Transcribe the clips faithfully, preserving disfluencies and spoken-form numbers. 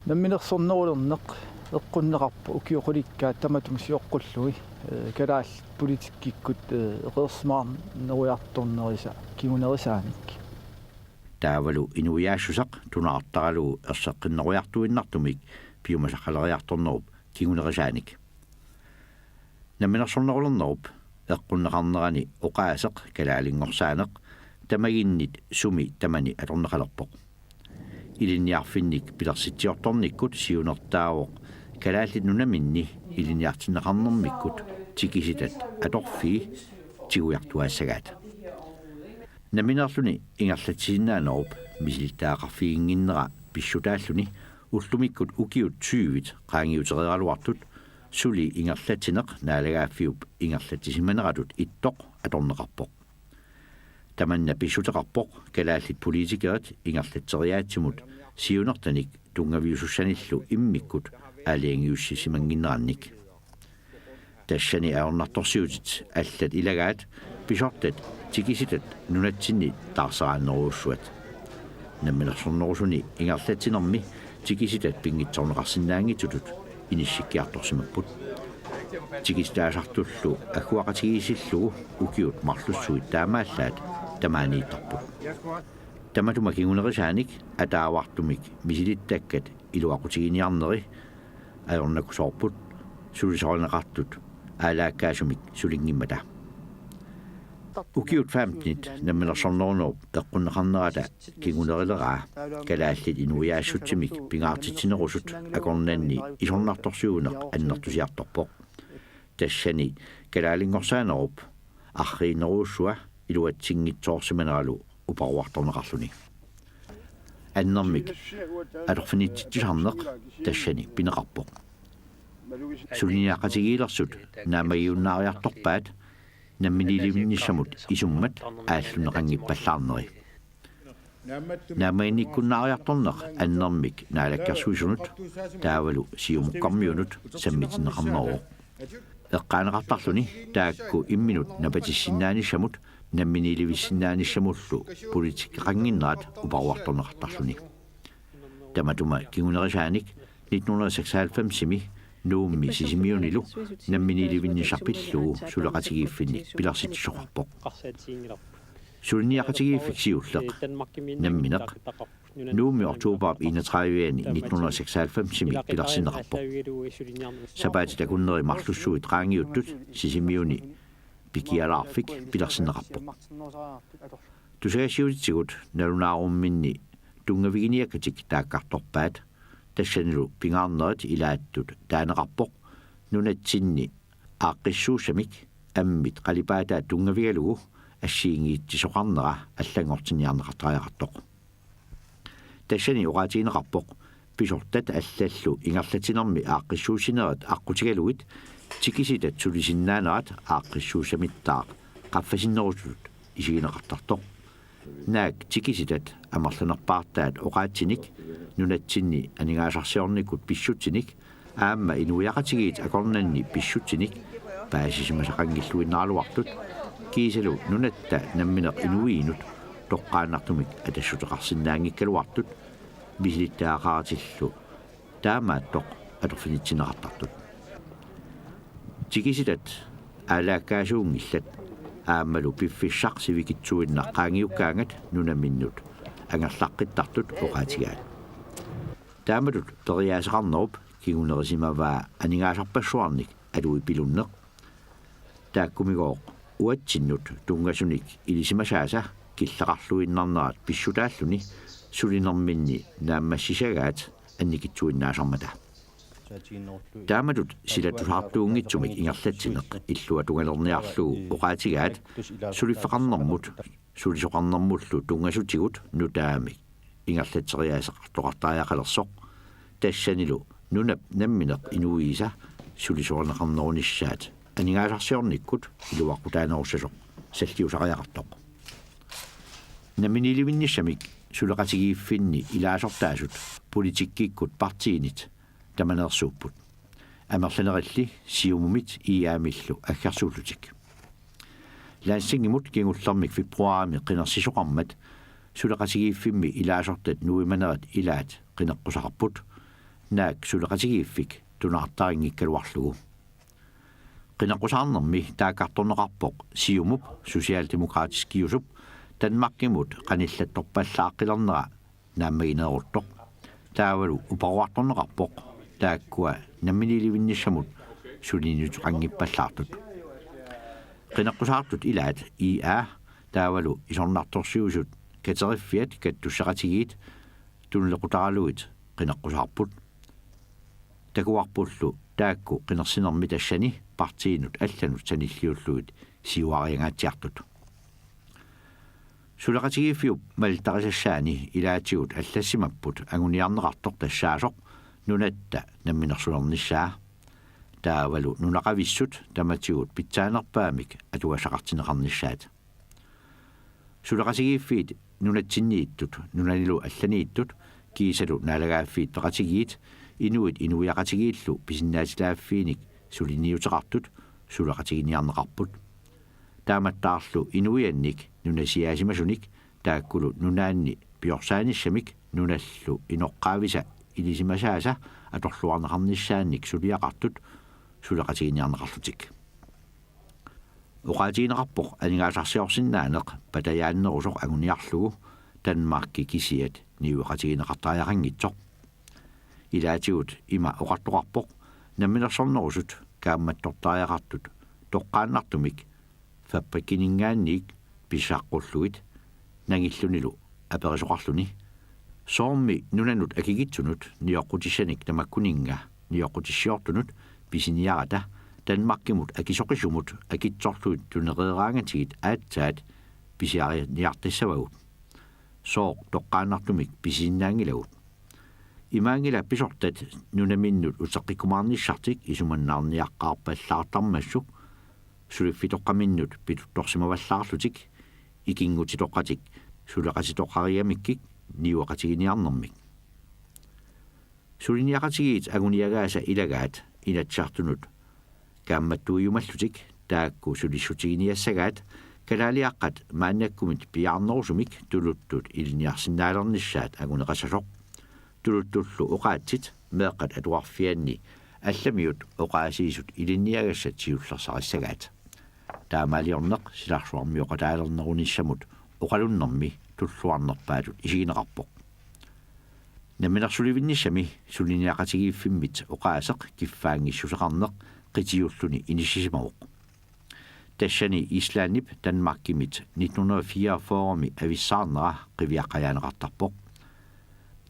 Namminersornerulerneq eqqunneqarpoq ukiut qulikkaat tamatuma sioqqullugit, eh, kalaallit politikkikkut, eh, eqeersimaarnerujartornerisa kingunerisaanik. Taavalu inuiaassuseq tunaartaralugu erseqqinnerujartuinnartumik piumasaqaleriartornerup kingunerisaanik. Namminersornerulernerup eqqunneqarnerani oqaaseq kalaalinngorsaanneq tamaginnit sumi tamani atorneqalerpoq. Ilinniarfinnik pilersitsiortornikkut siunertaavoq Kalaallit Nunaminni ilinniartinneqarnermikkut tikisitat atorfii tigujartuaassagaat. Nammineerluni ingerlatsisinnaanerup misilittagaqarfiginnginnera pissutaalluni ullumikkut ukiut tyvit qaangiutereeraluartut suli ingerlatsineq naalagaaffiup ingerlatsisimaneratut ittoq atorneqarpoq. Tamanna pissuteqarpoq kalaallit politikerit ingerlatseriaatsimut siunertanik tunngaviusussanillu immikkut aalajangiussisimannginnerannik. Tassani ajornartorsiutit allat ilagaat pisortat tikisitat nunatsinni taarseraannerujussuat. Namminersornerusuni ingerlatsinermi tikisitat pinngitsoorneqarsinnaanngitsutut inissikkiartorsimapput. Tikisitaasartullu agguaqatigiissillugu ukiut marlussuit taamaallaat tamaaniittarput. Tamatuma kingunerisaanik ataavartumik misilittakkat iluaqutiginiarneri ajornakusoorput sulisorineqartut aalaakkaasumik sulinngimmata. Ukiut femtenit namminersornerunerup eqqunneqarnerata kingunerileraa kalaallit inuiaassutsimik pingaartitsinerusut akornanni isornartorsiuineq annertusiartorpoq. Tassani kalaalinngorsaannerup arriinnerujussua iluatsinngitsoorsimaneralu uparuartorneqarluni. Annermik atorfinitsitsisarneq tassani pineqarpoq. Suliniaqatigiilersut naammagiunnaariartorpaat namminiilivinnissamut isummat aallunneqanngippallaarneri. Naammaginnikkunnaariartorneq annermik Naalakkersuisunut taavalu Siumukkormiunut sammitinneqarneruvoq. Eqqaaneqartarluni taakku imminut napatissinnaanissamut namminiilivissinnaanissamullu politikkeqannginnerat uparuartorneqartarluni. Tamatuma kingunerisaanik nitten hundrede og seksoghalvfemsimi Nuummi Sisimiunilu namminiilivinnissaq pillugu suleqatigiiffinnik pilersitsisoqarpoq. Suliniaqatigiiffik siulleq nammineq Nuummi oktoberip enogtredive nitten hundrede og seksoghalvfemsimi pilersinneqarpoq. Sapaatit akunneri marlussuit qaangiuttut Sisimiuni pikialaarfik pilersinneqarpoq. Tusagassiuutitigut nalunaarumminni tunngaviginiakkatik taakkartorpaat, tassanilu pingaarnerit ilaattut taaneqarpoq nunatsinni aaqqissuussamik ammit qalipaataat tunngavigalugu assigiinngitsisoqarnera allanngortinniarneqartariaqartoq. Tassani oqaatigineqarpoq pisortat allallu ingerlatsinermi aaqqissuussinerit aqqutigalugit tikisitat sulisinnaanerat aaqqissuussamittaaq qaffasinnerusutut isigineqartartoq. Naak tikisitat amerlanerpaartaat oqaatsinik nunatsinni aningaasarsiornikkut pissutsinik aamma inuiaqatigiit akornanni pissutsinik paasisimasaqanngilluinnaraluartut kiisalu nunatta nammineq inuiinut toqqaannartumik atassuteqarsinnaanngikkaluartut misilittagaqaratillu taamaattoq atorfinitsinneqartartut. Tikisitat aalaakkaasuunngillat aammalu piffissaq sivikitsuinnaq qaangiukkaangat nunaminnut angerlaqqittartut oqaatigaat. Taamatut periaaseqarnerup kingunerisimavaa aningaasarpassuarnik aluipilunneq. Taakkumigooq uatsinnut tunngasunik ilisimasaasa killeqarluinnarnerat pissutaalluni sulinerminni naammassisagaat annikitsuinnaasarmata. Taamatut silatusaartuunngitsumik ingerlatsineq illuatungalerniarlugu oqaatigaat suliffeqarnermut sulisoqarnermullu tunngasutigut nutaamik ingerlatseriaaseqartoqartariaqalersoq. Tassanilu nunap nammineq inuiisa sulisorineqarnerunissaat aningaasarsiornikkut iluaqutaanerussasoq salliusariaqartoq. Namminiilivinnissamik suleqatigiiffinni ilaasortaasut politikkikkut partiinit tamaneersuupput. Amerlanerilli Siumumit I A-millu aggersuullutik. Landstingimut kingullermik februarimi qinersisoqarmat suleqatigiiffimmi ilaasortat nuimanerat ilaat qineqqusaqarput. naak suleqatigiiffik tunaartarinngikkaluarlugu. Qineqqusaarnermi taakkartorneqarpoq Siumup, Socialdemokratiskiusup, Danmarkimut qanillattorpallaaqqilernera naammagineeruttoq. Taavalu uparuartorneqarpoq taakkua namminiilivinnissamut suliniuteqanngippallaartut. Qineqqusaartut ilaat I A taavalu isornartorsiuisut kateriffiat kattusseqatigiit tunilequtaralugit qineqqusaarput. Takuarpullu taakku qinersinermi tassani partiinut allanut sanilliullugit siuariangaatsiartut. Suleqatigiiffiup malittarisassaani ilaatigut allassimapput anguniarneqartoq tassaasoq nunatta namminersulernissaa. Taavalu nunaqavissut tamatigut pitsaanerpaamik atugassaqartinneqarnissaat. Suleqatigiiffiit nunatsinniittut, nunanilu allaniittut, kiisalu naalagaaffiit peqatigiit, inuit inuiaqatigiillu pisinnaatilaaffiinik suliniuteqartut suleqatiginiarneqarput. Taamattaarlu inuiannik nunasiaasimasunik taakkulu nunaanni piorsaanissamik nunallu inoqqaavisa ilisimasaasa atorluarneqarnissaannik suliaqartut suleqatiginiarneqarlutik. Oqaatigineqarpoq aningaasarsiorsinnaaneq patajaannerusoq anguniarlugu Danmarki kisiat niueqatigineqartariaqanngitsoq. Ilaatigut ima oqartoqarpoq namminersornerusut kaammattortariaqartut toqqaannartumik fabrikkininngaanniit pisaqqullugit nangillunilu aperisoqarluni: Soormi nunanut akikitsunut nioqqutissanik tamakkuninnga nioqqutissiortunut pisiniarata Danmarkimut akisoqisumut akitsorlugit tunereeraangatigit aatsaat pisiariniartassavagut? Sooq toqqaannartumik pisisinnaanngilagut? Imaanngilaq pisortat nunaminnut uteqqikkumaarnissartik isumannaarniaqqaarpallaartarmassuk suliffitoqqaminnut pituttorsimavallaarlutik ikinngutitoqqatik suleqatitoqqarigamikkik niueqatiginiarnermik. Suliniaqatigiit anguniagaasa ilagaat Inatsisartunut kaammattuiumallutik taakku sulissutiginiassagaat kalaaliaqqat maannakkumit piaarnerusumik tuluttut ilinniarsinnaalernissaat anguneqassasoq. Tuluttullu oqaatsit meeqqat atuarfianni allamiut oqaasiisut ilinniagassat siullersarissagaat. Taamaaliorneq silarsuarmioqataalernerunissamut oqalunnermi tulluarnerpaatut isigineqarpoq. Namminersulivinnissami suliniaqatigiiffimmit oqaaseq kiffaanngissuseqarneq qitiulluni inissisimavoq. Tassani Islandip Danmarkimit nitten hundrede og fireogfyrre-mi avissaarnera qiviaqqajaaneqartarpoq.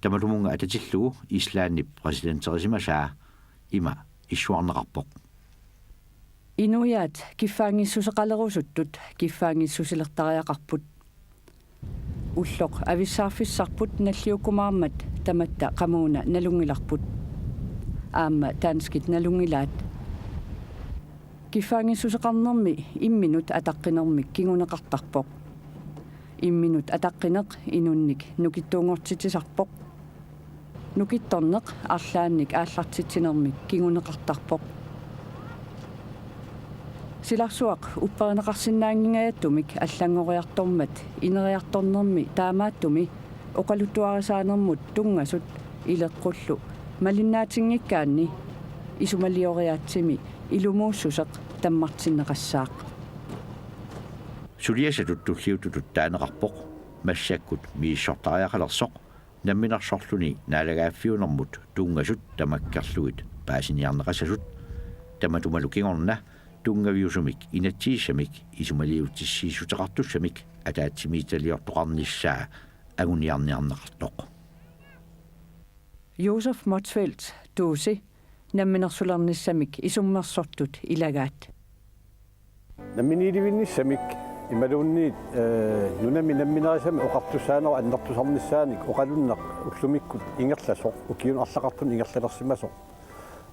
Tamatumunnga atatillugu Islandip præsidenterisimasaa ima issuarneqarpoq: Inuiaat kiffaanngissuseqalerusuttut kiffaanngissusilertariaqarput. Ulloq avissaarfissarput nalliukkumaarmat tamatta qamuuna nalunngilarput. Aamma danskit nalunngilaat. Kiffaanngissuseqarnermi imminut ataqqinermik kinguneqartarpoq. Imminut ataqqineq inunnik nukittuunngortitsisarpoq. Nukittorneq arlaannik aallartitsinermik kinguneqartarpoq. Silarsuaq upperineqarsinnaanngingajattumik allanngoriartormat ineriartornermi taamaattumi oqaluttuarisaanermut tunngasut ileqqullu malinnaatinngikkaanni isumalioriaatsimi ilumuussuseq tammartinneqassaaq. Suliassatut tulliuttutut taaneqarpoq massakkut misissortariaqalersoq namminersorluni naalagaaffiunermut tunngasut tamakkerlugit paasiniarneqassasut, tamatumalu kingorna tunngaviusumik inatsisissamik isumaliutissiissuteqartussamik ataatsimiititaliortoqarnissaa anguniarniarneqartoq. Josef Motzfeldt, Tuusi, namminersulernissamik isummersortut ilagaat. Namminiilivinnissamik imaluunniit, eh, nunami namminerisami oqartussaanerup annertusarnissaanik oqalunneq ullumikkut ingerlasoq, ukiunut arlaqartunut ingerlalersimasoq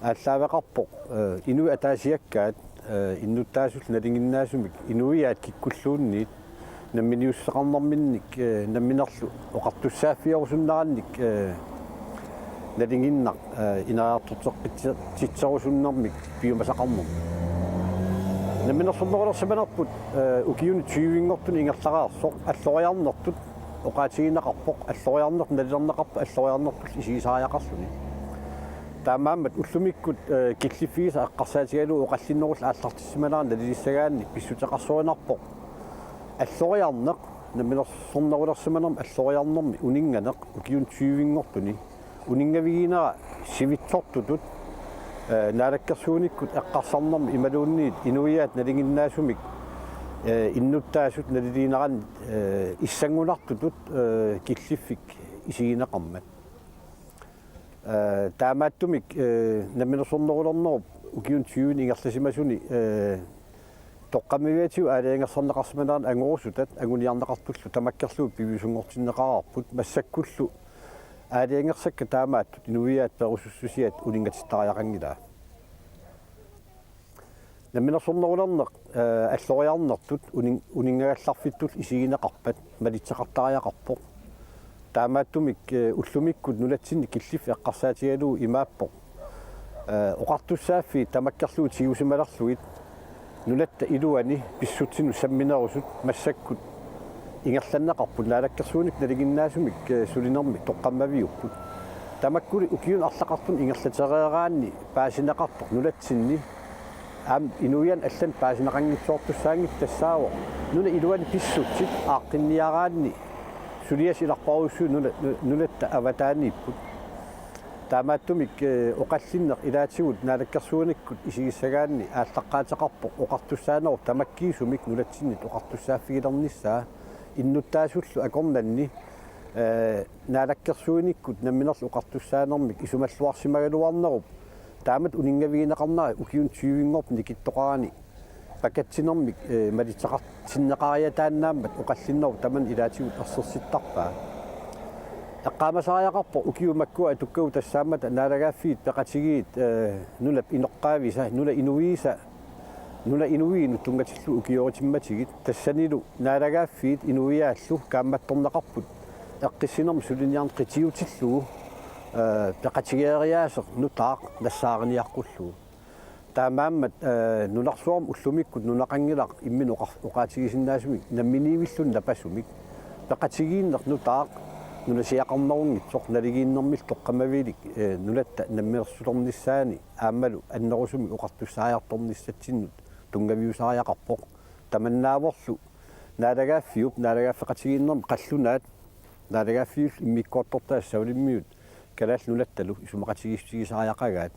aallaaveqarpoq, eh, inuit ataasiakkaat, eh, innuttaasullu nalinginnaasumik inuiaat kikkulluunniit namminiussuseqarnerminnik, eh, namminerlu oqartussaaffiorusunnerannik, eh, nalinginnaq, eh, ineriartorteqqitsi-, titserusunnermik piumasaqarnermik. Namminersornerulersimanerput, eh, ukiuni tyvenngortuni ingerlareersoq alloriarnertut oqaatigineqarpoq, alloriarnertut nalilerneqarpoq, alloriarnertut isigisariaqarluni. Taamaammat ullumikkut, eh, killiffigisaq eqqarsaatigalugu oqallinnerullu aallartissimanerani nalilissagaanni pissuteqarsorinarpoq alloriarneq, namminersornerulersimanermi alloriarnermi uninnganeq ukiuni tyvenngortuni uninngaviginera sivitsortutut, eh, naalakkersuinikkut eqqarsarnermi imaluunniit inuiaat nalinginnaasumik, eh, innuttaasut naliliineranni, eh, issanngunartutut, eh, killiffik isigineqarmat. Eh, taamaattumik, eh, namminersornerulernerup ukiuni tyveni ingerlasimasuni, eh, toqqammaviatigut aalajangersarneqarsimanerannut angorusutat anguniarneqartullu tamakkerlugu piviusunngortinneqareerput, massakkullu aalajangersakka taamaattut inuiaat perusussusiat uninngatittariaqanngilaa. Namminersornerulerneq, eh, alloriarnertut unin-, uninngagallarfittullu isigineqarpat malitseqartariaqarpoq. Taamaattumik, eh, ullumikkut nunatsinni killiffik eqqarsaatigalugu imaappoq: eh, oqartussaaffiit tamakkerlugu tigusimalerlugit nunatta iluani pissutsinut samminerusut massakkut ingerlanneqarput naalakkersuinikkut nalinginnaasumik, eh, sulinermi toqqammaviupput. Tamakkuli ukiuni arlaqartuni ingerlatereeraanni paasineqartoq nunatsinni aamma inuiannut allanut paasineqanngitsoortussaanngitsoq tassaavoq nunap iluani pissutsit aaqqinniaraanni suliassat ilarpaarujussuit nuna-, nu-, nunatta avataaniipput. Taamaattumik, eh, oqallinneq ilaatigut naalakkersuinikkut isigissagaanni aallaqqaateqarpoq oqartussaanerup tamakkiisumik nunatsinnut oqartussaaffigilernissaa innuttaasullu akornanni, eh, naalakkersuinikkut namminerlu oqartussaanermik isumalluarsimagaluarnerup taamatut uninngavigineqarnera ukiuni tyvenngortuni nikittoqarani pakatsinermik, eh, malitseqartinneqariataannaammat oqallinnerup tamanna ilaatigut ersersittarpaa. Eqqaamasariaqarpoq ukiut makkua atukkagut tassaammata naalagaaffiit peqatigiit, eh, nunap inoqqaavisa, nunap inuiisa, nunap inuiinut tunngatillugu ukioritimmatigit, tassanilu naalagaaffiit inuiaallu kaammattorneqarput eqqissinermik suliniarneq qitiutillugu, eh, peqatigeeriaaseq nutaaq nassaariniaqqullugu. Taamaammat, eh, nunarsuarmi ullumikkut nunaqanngilaq imminut oqa-, oqaatigisinnaasumik namminiivilluni napasumik. Peqatigiinneq nutaaq nunasiaqarnerunngitsoq naligiinnermillu toqqammavilik, eh, nunatta namminersulernissaani aammalu annerusumik oqartussaajartornissatsinnut tunngaviusariaqarpoq. Tamannaavorlu naalagaaffiup naalagaaffeqatigiinnermi qallunaat naalagaaffiullu immikkoortortaat Savalimmiut Kalaallit Nunattalu isumaqatigiissutigisariaqagaat.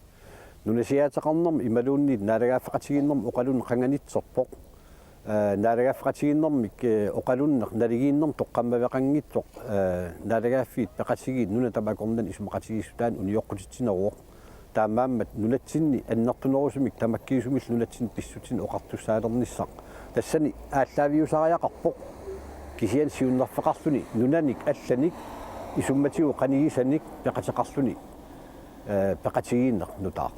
Nunasiaateqarnermi imaluunniit naalagaaffeqatigiinnermi oqalunneq qanganitserpoq. Eh, naalagaaffeqatigiinnermik, eh, oqalunneq naligiinnermik toqqammaveqanngitsoq, eh, naalagaaffiit peqatigiit nunat tamakku akornanni isumaqatigiissutaannik unioqqutitsineruvoq. Taamaammat nunatsinni annertunerusumik tamakkiisumillu nunatsinni pissutsinut oqartussaalernissaq tassani aallaaviusariaqarpoq. Kisianni siunnerfeqarluni nunanik allanik isummatigut qanigisanik peqateqarluni, eh, peqatigiinneq nutaaq.